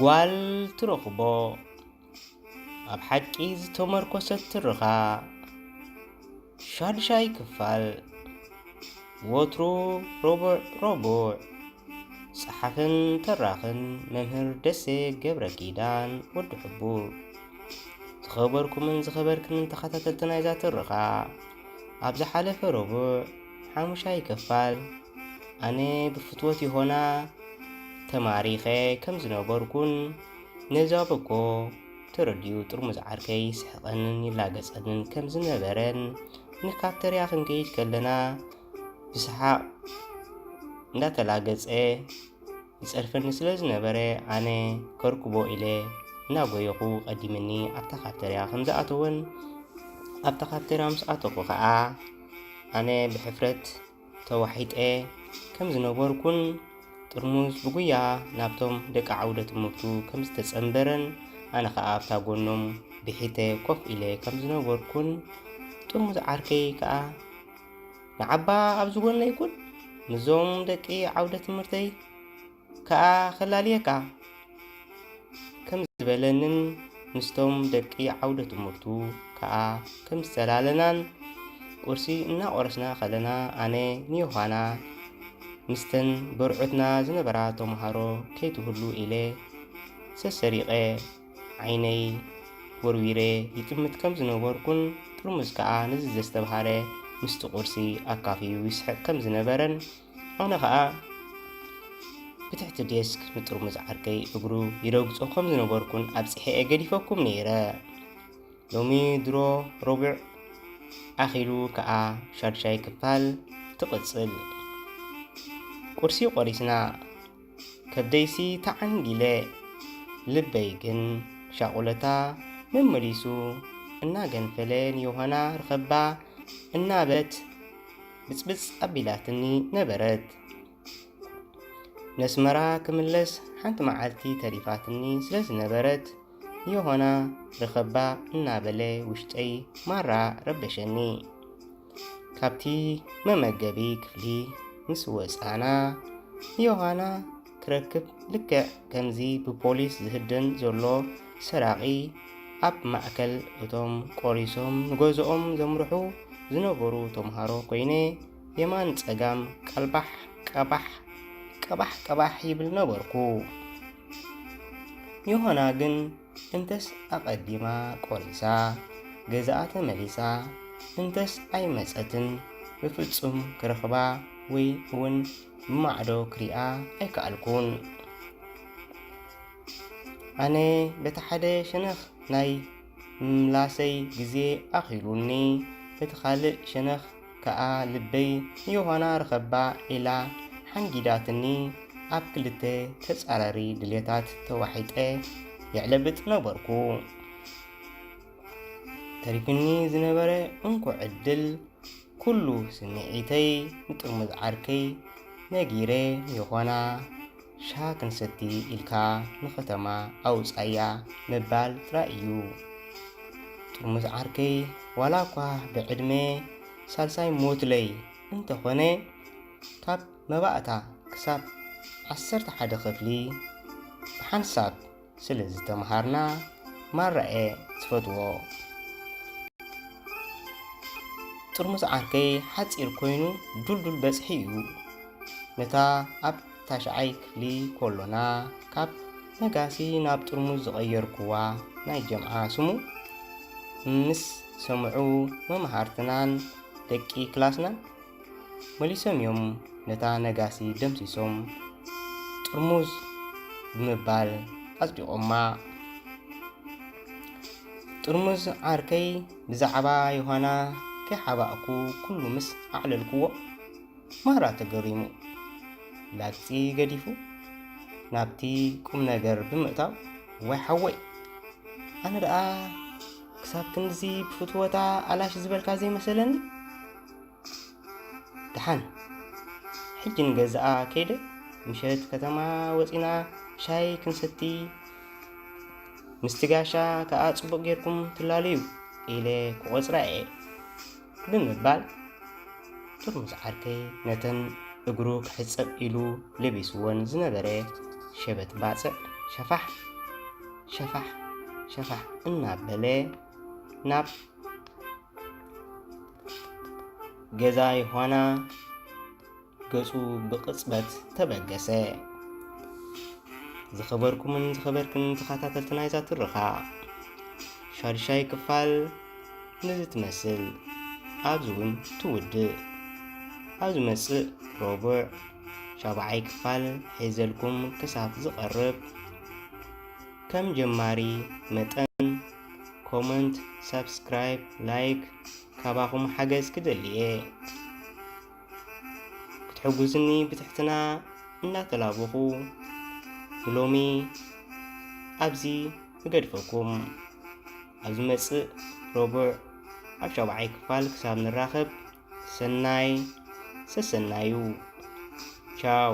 ጓል ትረኽቦ ኣብ ሓቂ ዝተመርኮሰት ትርኻ። ሻድሻይ ክፋል። ወትሩ ረቡዕ ረቡዕ። ጸሓፍን ተራኽን መምህር ደሴ ገብረ ኪዳን ወዲ ሕቡር። ዝኸበርኩምን ዝኸበርክንን ተኸታተልቲ ናይዛ ትርኻ፣ ኣብ ዝሓለፈ ረቡዕ ሓሙሻይ ክፋል ኣነ ብፍትወት ዮሆና ተማሪኸ ከም ዝነበርኩን ነዛ በጎ ተረዲኡ ጥርሙዝ ዓርከይ ይስሕቐንን ይላገጸንን ከም ዝነበረን ንካፍተርያ ክንከይድ ከለና ብሰሓቕ እንዳተላገጸ ይጸርፈኒ ስለ ዝነበረ ኣነ ከርክቦ ኢለ እናጎየኹ ቀዲምኒ ኣብታ ካፍተርያ ከም ዝኣተወን ኣብታ ካፍተርያ ምስ ኣተኹ ኸኣ ኣነ ብሕፍረት ተዋሒጠ ከም ዝነበርኩን ጥርሙዝ ብጉያ ናብቶም ደቂ ዓውደ ትምህርቱ ከም ዝተጸንበረን ኣነ ኸኣ ኣብታ ጎኖም ብሒተ ኮፍ ኢለ ከም ዝነበርኩን ጥርሙዝ ዓርከይ ከኣ ንዓባ ኣብዚ ጎነይ ኩን ምስዞም ደቂ ዓውደ ትምህርተይ ከኣ ከላልየካ ከም ዝበለንን ምስቶም ደቂ ዓውደ ትምህርቱ ከኣ ከም ዝተላለናን ቁርሲ እናቆረስና ከለና ኣነ ንዮሃና ምስተን በርዑትና ዝነበራ ተምሃሮ ከይትህሉ ኢለ ሰሰሪቐ ዓይነይ ወርዊረ ይጥምት ከም ዝነበርኩን ጥርሙዝ ከኣ ነዚ ዘስተብሃረ ምስቲ ቁርሲ ኣካፍዩ ይስሕቕ ከም ዝነበረን ኣነ ኸኣ ብትሕቲ ዴስክ ንጥርሙዝ ዓርከይ እግሩ ይረግጾ ከም ዝነበርኩን ኣብጺሐ ገዲፈኩም ነይረ። ሎሚ ድሮ ረቡዕ ኣኺሉ ከኣ ሻድሻይ ክፋል ትቕጽል። ቁርሲ ቆሪስና ከብደይሲ ተዓንጊለ፣ ልበይ ግን ሻቑለታ መመሊሱ እናገንፈለ ንዮሃና ርኸባ እናበለት ብጽብጽ ኣቢላትኒ ነበረት። ነስመራ ክምለስ ሓንቲ መዓልቲ ተሪፋትኒ ስለ ዝነበረት፣ ዮሆና ርኸባ እናበለ ውሽጠይ ማራ ረበሸኒ። ካብቲ መመገቢ ክፍሊ ምስ ወጻና፣ ዮሃና ክረክብ ልክዕ ከምዚ ብፖሊስ ዝህደን ዘሎ ሰራቒ ኣብ ማእከል እቶም ቆሪሶም ንገዝኦም ዘምርሑ ዝነበሩ ተምሃሮ ኮይነ የማን ጸጋም ቀልባሕ ቀባሕ ቀባሕ ቀባሕ ይብል ነበርኩ። ዮሃና ግን እንተስ ኣቐዲማ ቆሪሳ ገዛኣ ተመሊሳ እንተስ ኣይመጸትን ብፍጹም ክረኽባ ወይ እውን ብማዕዶ ክሪኣ ኣይከኣልኩን። ኣነ በቲ ሓደ ሸነኽ ናይ ምምላሰይ ግዜ ኣኺሉኒ፣ በቲ ካልእ ሸነኽ ከኣ ልበይ ንዮሃና ርኸባ ኢላ ሓንጊዳትኒ፣ ኣብ ክልተ ተጻራሪ ድሌታት ተዋሒጠ የዕለብጥ ነበርኩ። ተሪፍኒ ዝነበረ እንኮ ዕድል፣ ኩሉ ስምዒተይ ንጥርሙዝ ዓርከይ ነጊረ፣ ዮሃና ሻሂ ክንሰቲ ኢልካ ንኸተማ ኣውጻያ ምባል ጥራይ እዩ። ጥርሙዝ ዓርከይ ዋላ እኳ ብዕድመ ሳልሳይ ሞትለይ እንተኾነ፣ ካብ መባእታ ክሳብ ዓሰርተ ሓደ ክፍሊ ብሓንሳብ ስለ ዝተምሃርና ማራ'የ ዝፈትዎ። ጥርሙዝ ዓርከይ ሓጺር ኮይኑ ዱልዱል በጽሒ እዩ። ነታ ኣብ ታሽዓይ ክፍሊ ኮሎና ካብ ነጋሲ ናብ ጥርሙዝ ዝቐየርኩዋ ናይ ጀምዓ ስሙ ምስ ሰምዑ መማህርትናን ደቂ ክላስናን መሊሶም እዮም ነታ ነጋሲ ደምሲሶም ጥርሙዝ ብምባል ኣጽዲቖማ። ጥርሙዝ ዓርከይ ብዛዕባ ዮሃና ከይሓባእኩ ኩሉ ምስ ኣዕለልክዎ ማራ ተገሪሙ ላግጺ ገዲፉ ናብቲ ቁም ነገር ብምእታው፣ ዋይ ሓወይ፣ ኣነ ደኣ ክሳብ ክንድዚ ብፍትወታ ኣላሽ ዝበልካ ዘይመሰለኒ። ደሓን ሕጂ ንገዛኣ ከይደ ምሸት ከተማ ወጺና ሻሂ ክንሰቲ ምስቲ ጋሻ ከኣ ጽቡቕ ጌርኩም ትላለዩ ኢለ ክቖጽራ እየ ብምባል ጥርሙዝ ዓርከይ ነተን እግሩ ክሕጸብ ኢሉ ለቢስወን ዝነበረ ሸበት ባጽዕ ሸፋሕ ሸፋሕ ሸፋሕ እናበለ ናብ ገዛ ዮሃና ገጹ ብቕጽበት ተበገሰ። ዝኸበርኩምን ዝኸበርክን ተኸታተልቲ ናይዛ ትረኻ፣ ሻድሻይ ክፋል ነዚ ትመስል፣ ኣብዚ እውን ትውድእ። ኣብ ዝመጽእ ረቡዕ ሻብዓይ ክፋል ሒዘልኩም ክሳብ ዝቐርብ፣ ከም ጀማሪ መጠን ኮመንት፣ ሳብስክራይብ፣ ላይክ ካባኹም ሓገዝ ክደሊ እየ። ክትሕጉዝኒ ብትሕትና እናተላበኹ፣ ብሎሚ ኣብዚ እገድፈኩም። ኣብ ዝመጽእ ረቡዕ ኣብ ሻብዓይ ክፋል ክሳብ ንራኸብ፣ ሰናይ ሰሰናዩ። ቻው።